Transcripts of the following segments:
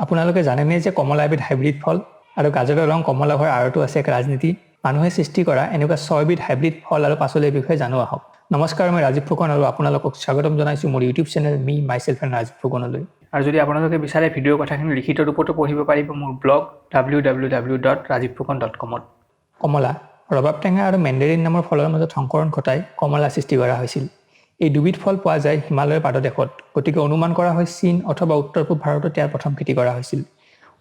আপোনালোকে জানেনে যে কমলা এবিধ হাইব্ৰিড ফল আৰু গাজৰৰ ৰং কমলা হোৱাৰ আঁৰতো আছে এক ৰাজনীতি? মানুহে সৃষ্টি কৰা এনেকুৱা 6বিধ হাইব্ৰিড ফল আৰু পাচলিৰ বিষয়ে জানো আহক। নমস্কাৰ, মই ৰাজীৱ ফুকন আৰু আপোনালোকক স্বাগতম জনাইছোঁ মোৰ YouTube channel me, myself and Rajiv ফুকনলৈ। আৰু যদি আপোনালোকে বিচাৰে, ভিডিঅ'ৰ কথাখিনি লিখিত ৰূপতো পঢ়িব পাৰিব মোৰ ব্লগ www.rajivphukan.comত। কমলা। ৰবাব টেঙা আৰু মেণ্ডেৰিন নামৰ ফলৰ মাজত সংকৰণ ঘটাই কমলা সৃষ্টি কৰা হৈছিল। এই দুবিধ ফল পোৱা যায় হিমালয়ৰ পাদদেশত। গতিকে অনুমান কৰা হয়, চীন অথবা উত্তৰ পূব ভাৰতত ইয়াৰ প্ৰথম খেতি কৰা হৈছিল।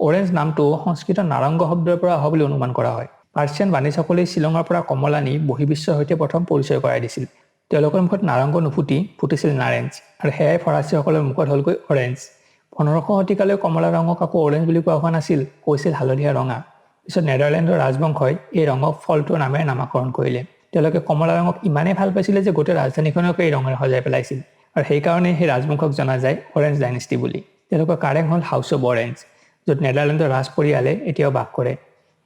অৰেঞ্জ নামটো সংস্কৃত নাৰংগ শব্দৰ পৰা অহা বুলি অনুমান কৰা হয়। পাৰ্চিয়ান বাণিজ্যসকলে শ্বিলঙৰ পৰা কমলা নি বহিৰ্বিশ্বৰ সৈতে প্ৰথম পৰিচয় কৰাই দিছিল। তেওঁলোকৰ মুখত নাৰংগ নুফুটি ফুটিছিল নাৰেঞ্জ আৰু সেয়াই ফৰাচীসকলৰ মুখত হ'লগৈ অৰেঞ্জ। 15শ শতিকালৈ কমলা ৰঙক আকৌ অৰেঞ্জ বুলি কোৱা হোৱা নাছিল, কৈছিল হালধীয়া ৰঙা। পিছত নেডাৰলেণ্ডৰ ৰাজবংশই এই ৰঙক ফলটোৰ নামেৰে নামাকৰণ কৰিলে। তেওঁলোকে কমলা ৰঙক ইমানেই ভাল পাইছিলে যে গোটেই ৰাজধানীখনকে এই ৰঙেৰে সজাই পেলাইছিল আৰু সেইকাৰণে সেই ৰাজবংশক জনা যায় অৰেঞ্জ ডাইনেষ্টি বুলি। তেওঁলোকৰ কাৰেং হ'ল হাউচ অৱ অৰেঞ্জ, য'ত নেডাৰলেণ্ডৰ ৰাজ পৰিয়ালে এতিয়াও বাস কৰে।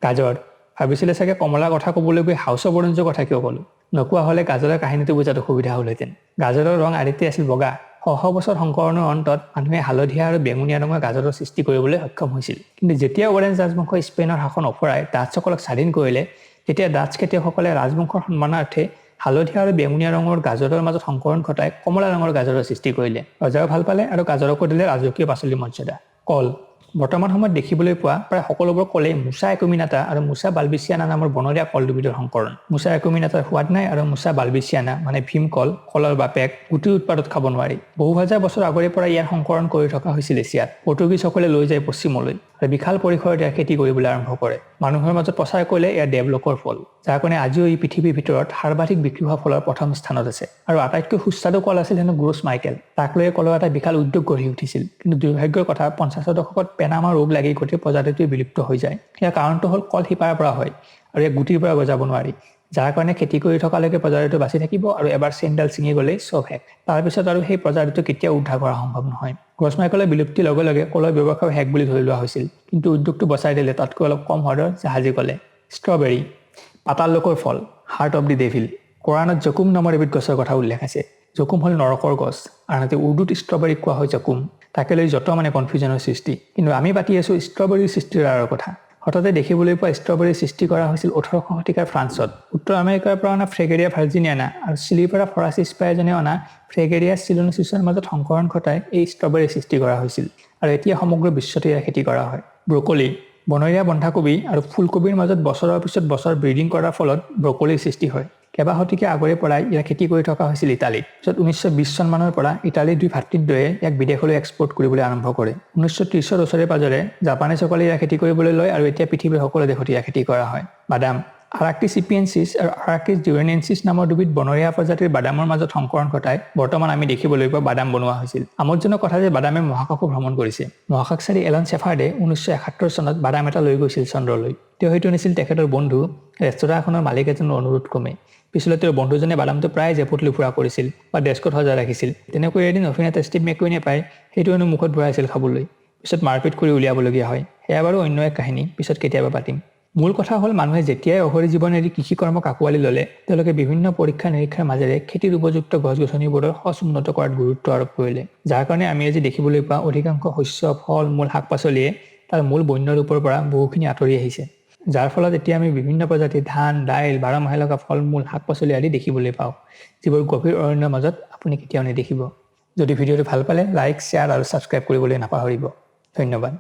গাজৰ। ভাবিছিলে চাগে, কমলাৰ কথা ক'বলৈ গৈ হাউচ অৱ অৰেঞ্জৰ কথা কিয় ক'লোঁ? নোকোৱা হ'লে গাজৰৰ কাহিনীটো বুজাত অসুবিধা হ'লহেঁতেন। গাজৰৰ ৰং আদিতে আছিল বগা। শ শ বছৰ সংকৰণৰ অন্তত মানুহে হালধীয়া আৰু বেঙুনীয়া ৰঙৰ গাজৰৰ সৃষ্টি কৰিবলৈ সক্ষম হৈছিল। কিন্তু যেতিয়া অৰেঞ্জ ৰাজবংশই স্পেইনৰ শাসন ওফৰাই ডাচ্ছসকলক স্বাধীন কৰিলে, তেতিয়া ডাচ্ছ খেতিয়কসকলে ৰাজবংশৰ সন্মানাৰ্থে হালধীয়া আৰু বেঙুনীয়া ৰঙৰ গাজৰৰ মাজত সংকৰণ ঘটাই কমলা ৰঙৰ গাজৰৰ সৃষ্টি কৰিলে। ৰজাও ভাল পালে আৰু গাজৰকো দিলে ৰাজকীয় পাচলিৰ মৰ্যাদা। কল। বৰ্তমান সময়ত দেখিবলৈ পোৱা প্ৰায় সকলোবোৰ কলেই মুছা একুমিনাটা আৰু মুছা বালবিচিয়ানা নামৰ বনৰীয়া কল দুবিধৰ সংকৰণ। মুছা একুমিনাটাৰ সোৱাদ নাই আৰু মুছা বালবিচিয়ানা, মানে ভীমকল, কলৰ বাপেক, গুটিৰ উৎপাতত খাব নোৱাৰি। বহু হাজাৰ বছৰ আগৰে পৰা ইয়াৰ সংকৰণ কৰি থকা হৈছিল এছিয়াত। পৰ্তুগীজসকলে লৈ যায় পশ্চিমলৈ আৰু বিশাল পৰিসৰত ইয়াৰ খেতি কৰিবলৈ আৰম্ভ কৰে। মানুহৰ মাজত প্ৰচাৰ কৰিলে ইয়াৰ দেৱলোকৰ ফল, যাৰ কাৰণে আজিও ই পৃথিৱীৰ ভিতৰত সৰ্বাধিক বিক্ৰী হোৱা ফলৰ প্ৰথম স্থানত আছে। আৰু আটাইতকৈ সুস্বাদু কল আছিল হেনো গ্ৰোছ মাইকেল। তাক লৈয়ে কলৰ এটা বিশাল উদ্যোগ গঢ়ি উঠিছিল। কিন্তু দুৰ্ভাগ্যৰ কথা, 50ৰ দশকত পেনামা ৰোগ লাগি গোটেই প্ৰজাতিটোৱে বিলুপ্ত হৈ যায়। ইয়াৰ কাৰণটো হ'ল, কল শিপাৰ পৰা হয় আৰু ইয়াক গুটিৰ পৰা গজাব নোৱাৰি, যাৰ কাৰণে খেতি কৰি থকালৈকে প্ৰজাতিটো বাচি থাকিব আৰু এবাৰ চেইনডাল ছিঙি গ'লেই চব শেষ। তাৰপিছত আৰু সেই প্ৰজাতিটো কেতিয়াও উদ্ধাৰ কৰা সম্ভৱ নহয়। গ্ৰছ মাইকেলৰ বিলুপ্তিৰ লগে লগে কলৰ ব্যৱসায় শেষ বুলি ধৰি লোৱা হৈছিল। কিন্তু উদ্যোগটো বচাই দিলে তাতকৈ অলপ কম সোৱাদৰ জাহাজী কলে। ষ্ট্ৰবেৰী। পাতাল লোকৰ ফল, হাৰ্ট অফ the devil. কোৰাণত জকুম নামৰ এবিধ গছৰ কথা উল্লেখ আছে। জকুম হ'ল নৰকৰ গছ। আনহাতে উৰ্দুত ষ্ট্ৰবেৰীক কোৱা হয় জকুম। তাকে লৈ যত মানে কনফিউজনৰ সৃষ্টি। কিন্তু আমি পাতি আছোঁ ষ্ট্ৰবেৰীৰ সৃষ্টিৰ আঁৰৰ কথা। হঠাতে দেখিবলৈ পোৱা ষ্ট্ৰবেৰীৰ সৃষ্টি কৰা হৈছিল 18শ শতিকাৰ ফ্ৰান্সত। উত্তৰ আমেৰিকাৰ পৰা অনা ফ্ৰেগেৰিয়া ভাৰ্জিনিয়ানা আৰু চিলিৰ পৰা ফৰাচী স্পাই এজনে অনা ফ্ৰেগেৰিয়া চিলোনচিছৰ মাজত সংকৰণ ঘটাই এই ষ্ট্ৰবেৰীৰ সৃষ্টি কৰা হৈছিল আৰু এতিয়া সমগ্ৰ বিশ্বতে ইয়াৰ খেতি কৰা হয়। ব্ৰকলি। বনৰীয়া বন্ধাকবি আৰু ফুলকবিৰ মাজত বছৰৰ পিছত বছৰ ব্ৰিডিং কৰাৰ ফলত ব্ৰকলিৰ সৃষ্টি হয়। কেইবা শতিকা আগৰে পৰাই ইয়াৰ খেতি কৰি থকা হৈছিল ইটালীত। পিছত 1920 চনমানৰ পৰা ইটালীৰ দুই ভাতৃদ্বয়ে ইয়াক বিদেশলৈ এক্সপৰ্ট কৰিবলৈ আৰম্ভ কৰে। 1930ৰ ওচৰে পাজৰে জাপানীজসকলে ইয়াৰ খেতি কৰিবলৈ লয় আৰু এতিয়া পৃথিৱীৰ সকলো দেশতে ইয়াৰ খেতি কৰা হয়। বাদাম। আৰাকিছ ইপিএনচিছ আৰু আৰাকিছ ডিউৰেনেনচিছ নামৰ দুবিধ বনৰীয়া প্ৰজাতিৰ বাদামৰ মাজত সংকৰণ ঘটাই বৰ্তমান আমি দেখিবলৈ পোৱা বাদাম বনোৱা হৈছিল। আমোদজনক কথা যে বাদামে মহাকাশো ভ্ৰমণ কৰিছে। মহাকাশচাৰী এলন শ্বেফাৰ্ডে 1971 চনত বাদাম এটা লৈ গৈছিল চন্দ্ৰলৈ। তেওঁ সেইটো নিছিল তেখেতৰ বন্ধু ৰেস্তোৰাঁ এখনৰ মালিক এজনৰ অনুৰোধ ক্ৰমে। পিছলৈ তেওঁৰ বন্ধুজনে বাদামটো প্ৰায় জেপত লৈ ফুৰা কৰিছিল বা ডেস্কত সজাই ৰাখিছিল। তেনেকৈ এদিন অভিনেতা ষ্টিভ মেকুইনে পাই সেইটো হেনো মুখত ভৰাইছিল খাবলৈ। পিছত মাৰপিট কৰি উলিয়াবলগীয়া হয়। সেয়া বাৰু অন্য এক কাহিনী, পিছত কেতিয়াবা পাতিম। মূল কথা হ'ল, মানুহে যেতিয়াই অঘৰী জীৱন এৰি কৃষি কৰ্মক আঁকোৱালি ল'লে, তেওঁলোকে বিভিন্ন পৰীক্ষা নিৰীক্ষাৰ মাজেৰে খেতিৰ উপযুক্ত গছ গছনিবোৰৰ সঁচ উন্নত কৰাত গুৰুত্ব আৰোপ কৰিলে, যাৰ কাৰণে আমি আজি দেখিবলৈ পোৱা অধিকাংশ শস্য, ফল মূল, শাক পাচলিয়ে তাৰ মূল বন্য ৰূপৰ পৰা বহুখিনি আঁতৰি আহিছে, যাৰ ফলত এতিয়া আমি বিভিন্ন প্ৰজাতিৰ ধান, দাইল, 12 মাহে লগা ফল মূল, শাক পাচলি আদি দেখিবলৈ পাওঁ, যিবোৰ গভীৰ অৰণ্যৰ মাজত আপুনি কেতিয়াও নেদেখিব। যদি ভিডিঅ'টো ভাল পালে, লাইক, শ্বেয়াৰ আৰু ছাবস্ক্ৰাইব কৰিবলৈ নাপাহৰিব। ধন্যবাদ।